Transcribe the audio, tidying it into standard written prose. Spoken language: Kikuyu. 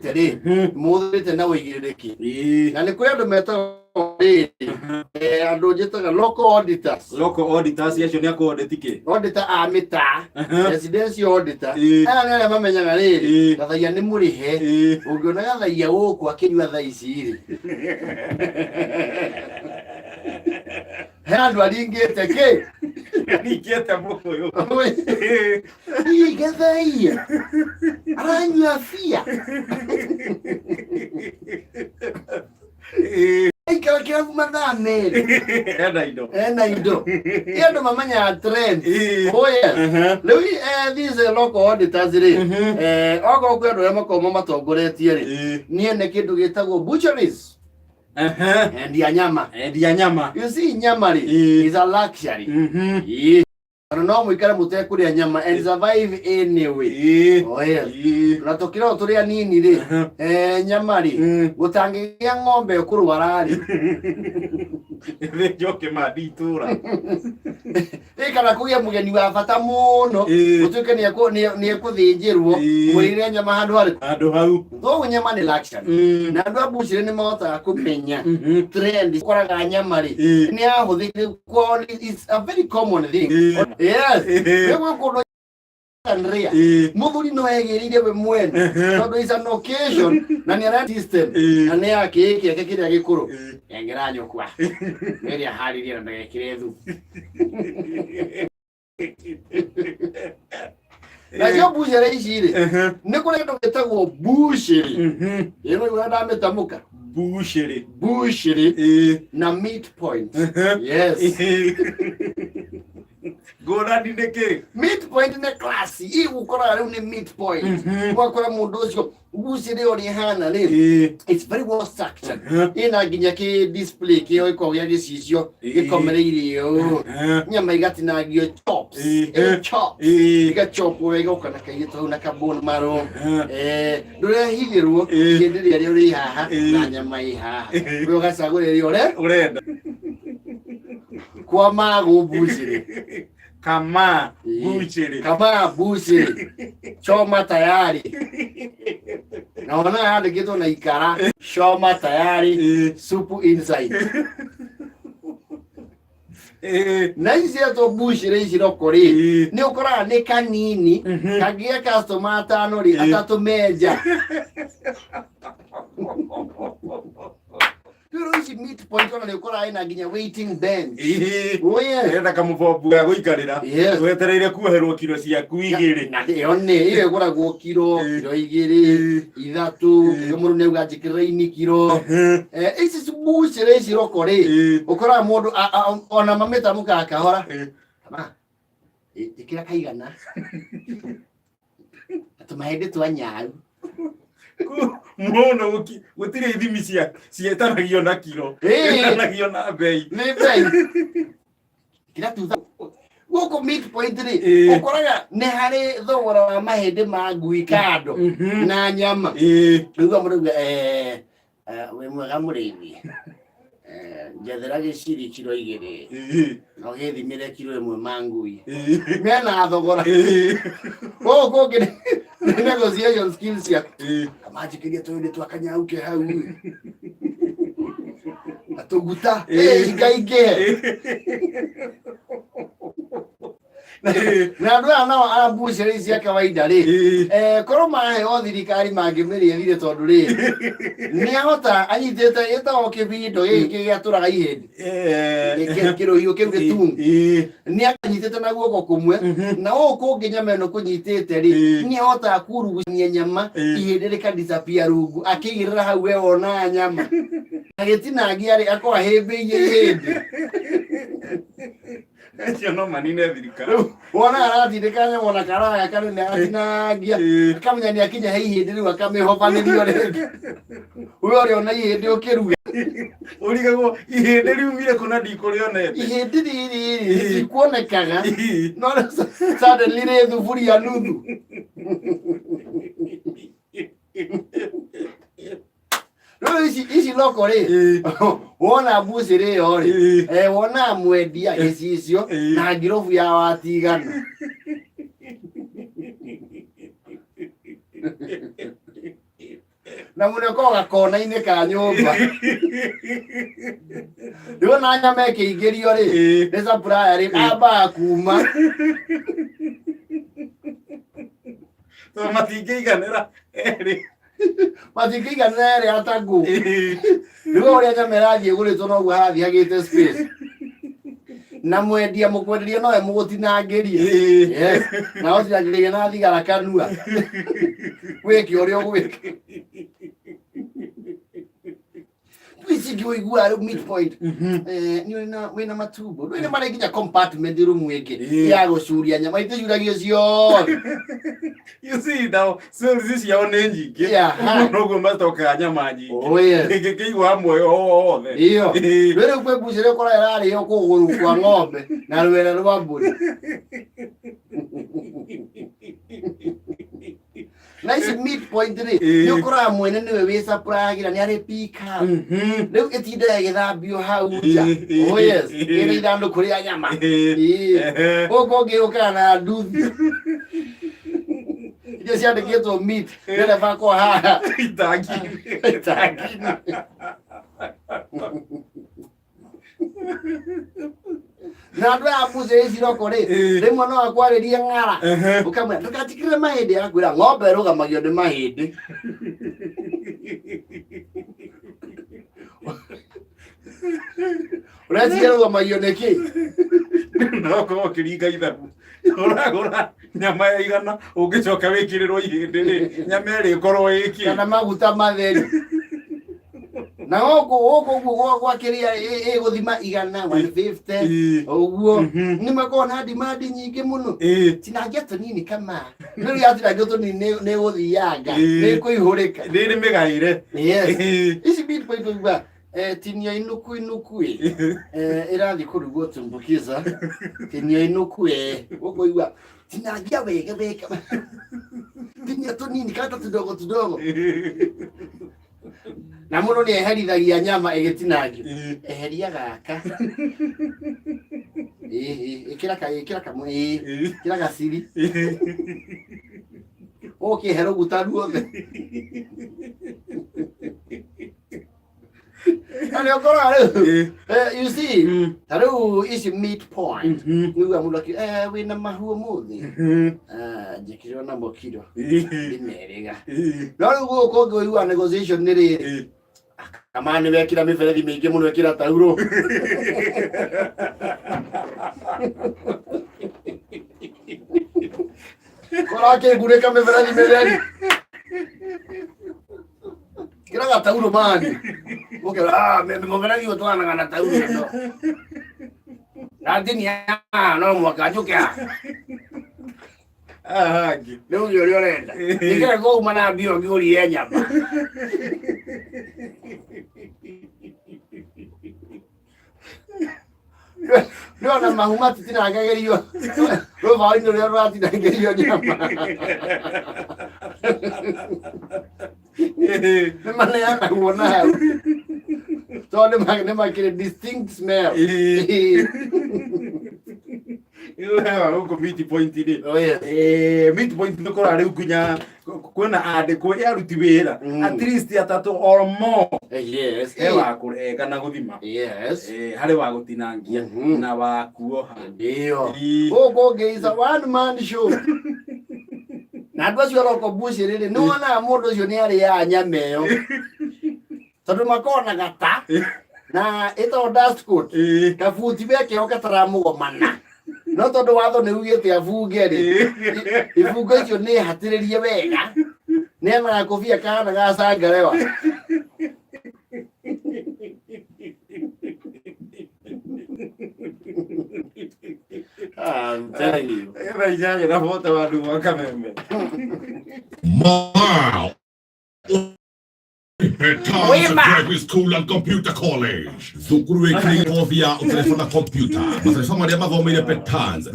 Rĩ mũthĩte na ũigĩrĩrĩki. Na nĩ kũrĩ andũ metagwo rĩrĩ, andũ njĩtaga local auditors. Local auditors acio nĩ akũ-audit kĩ? Auditor a mĩtaa, residential auditor. Aya nĩ arĩa mamenyaga rĩrĩ, gathaia nĩ mũrĩhe. Ũngĩona gathaia gũkũ akĩnyua thaa ici rĩ, he andũ aringĩte kĩ. Ningĩte mũkũyũ. Ii, gathaia aranyua bia, aikara kĩrabu mathaa 2. Ena indo. Ena indo. Ĩ andũ mamenyaga trend. Oh yes. Rĩu these local auditors rĩ, okorwo kwĩ andũ arĩa makoragwo mamatongoretie rĩ, niĩ nĩ kĩndũ gĩtagwo butcheries. Endia nyama. Endia nyama. You see, nyama rĩ is a luxury. Ĩĩ. Ona no mũikare mũtekũrĩa nyama and survive anyway. Oh yes. Na tũkĩrwo tũrĩ anini rĩ, nyama rĩ, gũtangĩgĩa ng'ombe ĩkũrwara rĩ. Thĩnjwo kĩmandi itũra. Ĩ kana kũgĩa mũgeni wa bata mũno, gũtuĩke nĩ ekũthĩnjĩrwo, mũrĩre nyama handũ harĩkũ? Handũ hau. Thoguo nyama nĩ luxury. Na andũ a bucĩrĩ nĩ mahotaga kũmenya trend. Ũkoraga nyama rĩ, nĩ yahũthĩkire kwao, it's a very common thing. Yes. Rĩu gwĩ kũndũ Andrea, mũthuri no egĩrĩire we mwene, tondũ is an occasion na nĩ ara system na nĩ ya kĩĩ kĩake kĩrĩa gĩkũrũ. Engera nyũkwa ĩrĩa harĩrie na ndagekĩre thubu. Nacio mbucĩrĩ ici rĩ, nĩ kũrĩ kĩndũ gĩtagwo mbucĩrĩ. Ĩno igũrũ ndamĩtamũka. Mbucĩrĩ. Mbucĩrĩ na meat point. Yes. Ngũrani nĩ kĩ? Meat point nĩ class igũkoraga rĩu nĩ meat point. Ũgakora mũndũ ũcio mbucĩrĩ ũrĩa ĩhana rĩ, it's very well structured. Ĩna nginya kĩ display kĩo gĩkoragwo gĩa gĩcicio gĩkomereirie ũũ, nyama igatinangio chops. Ĩ chops igachopwo wega, ũka na kairĩtu hau na kabone maro. Ndũrehithĩrwo hĩndĩ ĩrĩa ũrĩ haha na nyama ĩ haha, we ũgacagũra ĩrĩa ũre ũrenda. Kwa magũ mbucĩrĩ. Kama mbucĩrĩ. Kama mbucĩrĩ, choma tayari, na ona yandĩkĩtwo na ikara, choma tayari, supu inside. Na ici cietwo mbucĩrĩ ici roko rĩ, nĩ ũkoraga nĩ kanini kangĩgĩa customer atano rĩ, atatũ menja. Rĩu ici meat point ona nĩ ũkoraga ĩna nginya waiting bench. Oh yes. Enda kamũbombu ga gũikarĩra. Wetereire kuoherwo kiro ciaku 2. Na ĩyo nĩ ĩyo ĩgũragwo kiro, kiro 2, 3. Kĩo mũndũ nĩ auga njĩkĩrĩra ini kiro. Ici mbucĩrĩ ici roko rĩ, ũkoraga mũndũ ona mamĩtamũkaga kahora. Ma, ĩkĩra kaigana tũmahĩndĩ twa nyaru. Mũno gũtirĩ ithimi cia ciĩtanagio na kiro. Ciĩtanagio na mbei. Nĩ mbei. Kĩra tutha gũkũ meat point rĩ, ũkoraga nĩ harĩ thogora wa mahĩndĩ ma ngui kando na nyama. Rĩu mũndũ auga, wĩ mwega mũrĩithi, njethera gĩciri kiro 2 na ũgĩthimĩre kiro 1 ma ngui mena thogora. Gũkũ kũngĩ nĩ negotiation skills ciaku. Kamanjĩkĩria tũyũ twa kanyau ke hau na tũguta ikaingĩhe. Na andũ aya nao a mbucĩrĩ cia kawaida rĩ, korwo maheo thirikari mangĩmĩrĩa thirĩ, tondũ rĩ nĩ ahota anyitĩte ĩtagwo kĩbindo gĩkĩ gĩatũraga ihĩndĩ. Kĩrũhiũ kĩu gĩtungu nĩ akanyitĩte na guoko kũmwe, na ũũ kũngĩ nyama ĩno kũnyitĩte rĩ, nĩ ahotaga kurugucania nyama, ihĩndĩ rĩkadisappear rungu, akĩigĩrĩra hau we wonaga nyama agĩtinangia rĩ, akorwo ahĩmbĩirie ihĩndĩ. Acio no manine thirikari. Wona aratindĩka nyama ona karaya kanene atinangia, akamenya nĩ akinya he ihĩndĩ rĩu, akamĩhobanĩrio rĩngĩ. We ũrĩa ona ihĩndĩ ũkĩruga. Ũrigagwo ihĩndĩ riumire kũ na ndikũrĩonete. Ihĩndĩ rĩrĩ rĩtikuonekaga, no suddenly rĩ thuburia nuthu. Rĩu ici loko rĩ, wona mbucĩrĩ ĩyo rĩ, wona mwendia gĩcicio na ngirobu ya watigana. Na mũno ĩkoragwo gakona-inĩ ka nyũmba. Rĩu ona nyama ĩkĩingĩrio rĩ, nĩ supplier rĩ, ambaga kuma. Tondũ matingĩiganĩra erĩ. Matingĩiganĩra erĩ atangũ. Rĩu ũrĩa nyama ĩrathiĩ ĩgũrĩtwo noguo harathiĩ hagĩte space. Na mwendia mũkwenderia nowe mũgũtinangĩria. Yes. Na ũtinangĩria na thigara kanua. Wĩke ũrĩa ũgwĩka. Ici ingĩ ũiguaga rĩu meat point. Nĩ ũrĩ na wĩna matumbo. Ndũĩ nĩ marĩ nginya compartment room ĩngĩ ya gũcuria nyama iticuragio ciothe. You see now, sales ciao nĩ nyingĩ. Yeah. Ũguo noguo matokaga nyama nyingĩ. Oh, yes. Ĩngĩkĩigwo hamwe othe. Iyo. Rĩu kwĩ mbucĩrĩ ũkora ĩrarĩo kũgũrũ kwa ng'ombe na rwere rwa mbũri. Na ici meat point rĩ, nĩ ũkoraga mwene nĩwe wĩ supplier nĩ arĩ pick up. Rĩu ĩtindaga ĩgĩthambio hau nja. Oh yes, ĩrĩ ithandũkũ rĩa nyama. Ĩĩ. Gũkũ ũngĩ ũkaga na nduthi. Iria ciandĩkĩtwo meat, ndereba akwa haha. Itangi. Itangi-inĩ. Na andũ aya mbucĩrĩ ici roko rĩ, rĩmwe no akwarĩrie ng'ara. Ũkamwĩra ndũgatigĩrĩre mahĩndĩ, akwĩra ng'ombe ĩrũgamagio nĩ mahĩndĩ. Ũreciria ĩrũgamagio nĩ kĩ? No ũkorwo ũkĩringa ithabu. Ũragũra nyama ya 100 ũngĩcoka wĩkĩrĩrwo ihĩndĩ rĩ, nyama ĩrĩ ĩkorwo ĩkĩ? Kana maguta matheri. Na gũkũ gũkũ ũguo gwa kĩrĩa ĩgũthima 100, 150 ũguo. Nĩ makoragwo na demand nyingĩ mũno. Tinangia tũnini kama. Rĩu yatinangio tũnini nĩ ĩgũthianga, nĩ ĩkũihũrĩka. Nĩ ĩrĩ mĩgaĩre. Yes. Ici meat point ũigua tinia inuku inuku ĩ. Ĩrathiĩ kũrugwo tumbukiza. Tinia inuku ĩ. Ũkũigua tinangia wega wega. Tinia tũnini kata tudogo tudogo. Na mũndũ nĩ eherithagia nyama ĩgĩtinangio. Eheria gaka. Ĩĩ, ĩkĩra ka ĩkĩra kamwe ĩĩ. Ĩkĩra gaciri. Ũkĩhe rũguta ruothe. Na nĩ ũkoraga rĩu. You see, ta rĩu ici meat point. Nĩguo mũndũ akiuga, wĩna mahu ũmũthĩ. Njĩkĩrĩrwo namo kiro. Ndĩmerĩga. No rĩu gũkũ ũngĩ ũigua negotiation nĩ rĩrĩ. Kama nĩ wekĩra mĩberethi mĩingĩ mũno ĩkĩra taurũ. Ũrakĩngurĩka mĩberethi mĩtheri. Kĩra gataurũ mani. Ũkĩra, mũberethi ũtwaranaga na taurũ ĩno. Na ndini haha no mũhaka njũke haha. Haha hangĩ. Rĩu ũgĩe ũrĩa ũrenda. Nĩkĩra kwauma na mbia ũngĩgũrire nyama. Nĩ ona mahu matitinangagĩrio rũbaũ-inĩ rũrĩa rũratinangĩrio nyama. Nĩ maneanagwo na hau. Tondũ nĩ makĩrĩ distinct smell. Ĩyo gũkũ meat point rĩ. Oh, yes. Meat point nĩ ũkoraga rĩu nginya kwĩna andĩkwo ĩ aruti wĩra at least atatũ or more. Yes. He wa kũrenga na gũthima. Yes. Harĩ wa gũtinangia na wa kuoha. Ndio. Gũkũ ũngĩ is a one man show. Na andũ acio aroko mbucĩrĩ rĩ, nĩ wonaga mũndũ ũcio nĩ arĩaga nyama ĩyo. Tondũ makonaga ta na ĩtagwo dust coat. Kabuti wekĩrwo gataramũgomana. No tondũ watho nĩ ugĩte abunge rĩ, ibungo icio nĩ hatĩrĩrie wega. Nĩ ena gakobia kahana ga cangarewa. I'm telling you. Thaa 8 na bote wa ndugwa kameme. Wow. Wima. Graduate School and Computer College. Thukuru wĩkĩrĩire kothi ya ũtereba na computer. Matereba marĩa mathomeire Petans.